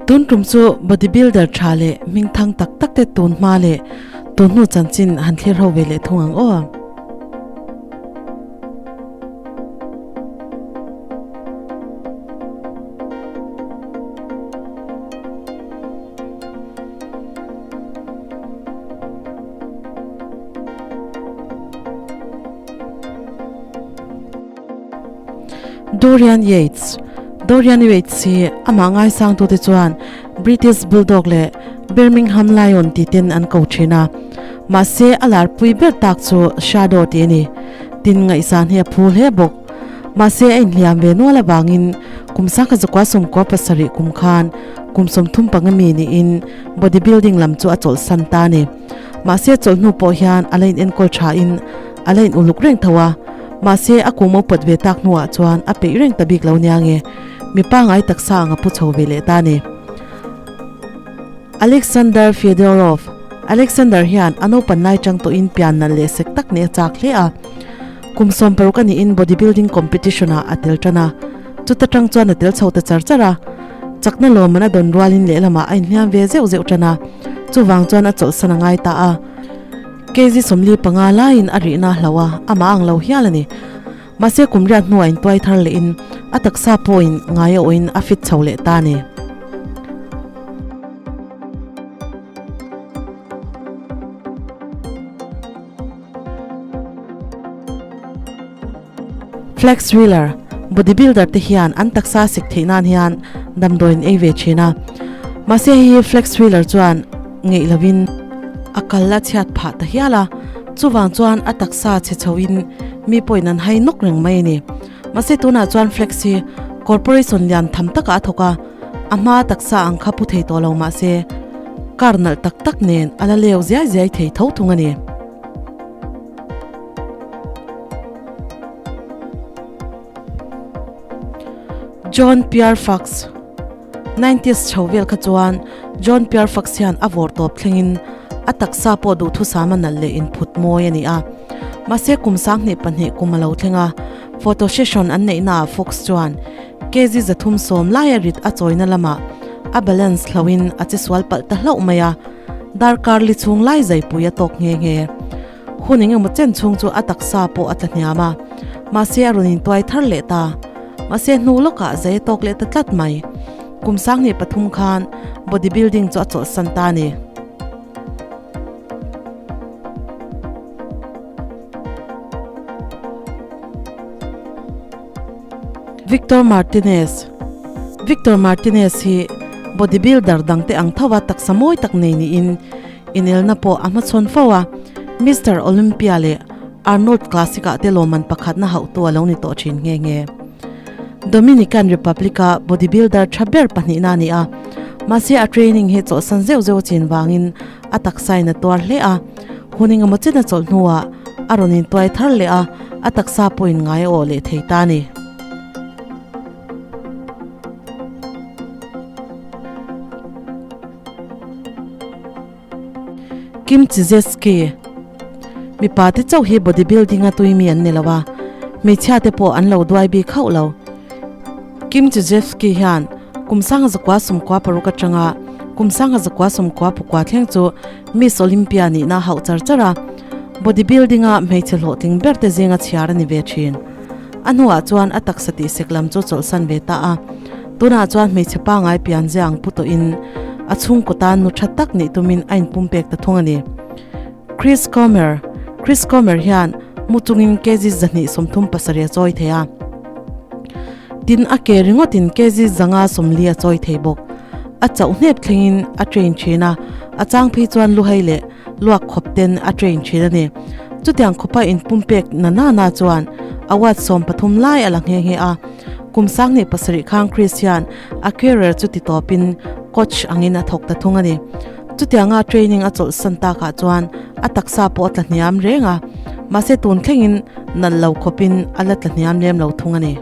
Tun tum chu bodybuilder tha leh hmingthang tak tak te tun hma leh tun hnu chanchin han thlir ho ve leh thung ang aw. Dorian Yates Dorian Yates hi amah ngaisangtute chuan British Bulldog leh Birmingham Lion tih ten an ko thin a. Mahse a larpui ber tak chu Shadow tih a ni. Tin ngaihsan hi a phu hle bawk. Mahse a inhliam ve nual avangin kum sangkhat zakua sawmkua pasarih kum khan kum 35 mi niin bodybuilding lam chu a chawlhsan ta a ni. Mahse chawlh hnu pawh hian a la in enkawl tha in a la in uluk reng tho a, mahse a kum a upat ve tak hnuah chuan a peih reng ta bik lo nia nge mi pangai taksa ang a pu chho ve leh ta a ni. Alexander Fyodorov Alexander hian a naupan lai chang tawhin pian nalh leh sek tak nih a chak hle a, kum 60 a niin bodybuilding competition ah a tel tan a, chuta tang chuan a tel chho ta char char a. Chakna lawmman a dawn rualin lehlamah a inhliam ve zeuh zeuh tan a, chuvang chuan a chawlhsan a ngai ta a. Kg 45 laiin a rihna a hloh a, amah ang lo hial a ni. Mahse kum riat hnuah intuai thar lehin a taksa pawhin ngai a awhin a fit chho leh ta a ni. Flex Wheeler, Bodybuilder te hian an taksa sik theih nan hian damdawiin ei ve thin a. Mahse hei hi Flex Wheeler chuan ngeih lovin a kal a chhiat phah ta hial a, chuvang chuan a taksa chhe chhoin mi pawhin an hai nawk reng mai a ni. Mahse tunah chuan Flex hi corporation lian tham takah a thawk a, a hma taksa ang kha pu thei tawh lo mahse car nalh tak tak nen a la leu ziai ziai thei tho thung a ni. John Pierre Fox 90s chho vel kha chuan John Pierre Fox hian a vawr tawp thlengin a taksa pawh duhthusam a nalh leh inphut mawi a ni a. Mahse kum 2002 kum a lo thleng a, photo session an neihnaah Fox chuan kg 310 laia rit a chawina lamah a balance hlohin a che sual palh ta hlauh mai a, darkar li chhung lai zaipui a tawk nghe nghe. Hun eng emaw chen chhung chu a taksa pawh a tla hniam a, mahse a rawn intuai thar leh ta. Mahse hnu lawkah zai a tawk leh ta tlat mai. Kum 23 khan bodybuilding chu a chawlhsan ta a ni. Victor Martinez Victor Martinez hi bodybuilder dangte ang tho a taksa mawi tak nei niin Inelna pawh a hmachhawn fo a, Mister Olympia leh Arnold Classic-ah te lawmman pakhatna hauhtu a lo ni tawh thin nghe nghe. Dominican Republic-a bodybuilder tha ber pahnihna a ni a, mahse a training hi chawlhsan zeuh zeuh a chin vangin a taksain a tuar hle a, hun engemaw chen a chawlh hnuah a rawn intuai thar leh a, a taksa pawhin ngai a awh leh thei ta a ni. Kim Chizesky, Mipa te chauh hi bodybuilding a tui mi an ni lo a, hmeichhia te pawh an lo duai bik hauh lo. Kim Chizesky hian kum 1996 atanga kum 1994 thleng chu Miss Olympia nihna a hauh char char a, bodybuilding a hmeichhe hlawhtling ber te zinga chhiar a ni ve thin. A hnuah chuan a taksa tihsek lam chu chawlhsan ve ta a, tunah chuan hmeichhe pangai pian zia ang pu tawhin a chhungkaw tan nu tha tak nih tumin a inpumpek ta thung a ni. Chris Comer Chris Comer hian mu chungin kg 237 a chawi thei a, tin a ke ringawtin kg 540 a chawi thei bawk. A chauh hnep thlengin a train thin a, a chang phei chuan luhai leh luak khawp ten a train thin a ni. Chutiang khawpa inpumpek na na na chuan award 13 lai a la nghe nghe a. Kum 27 khang Chris hian a career chu ti tawpin coach angin a thawk ta thung a ni. Chutianga training a chawlhsan takah chuan a taksa pawh a tla hniam reng a, mahse tun thlengin nalh lo khawpin a la tla hniam lem lo thung a ni.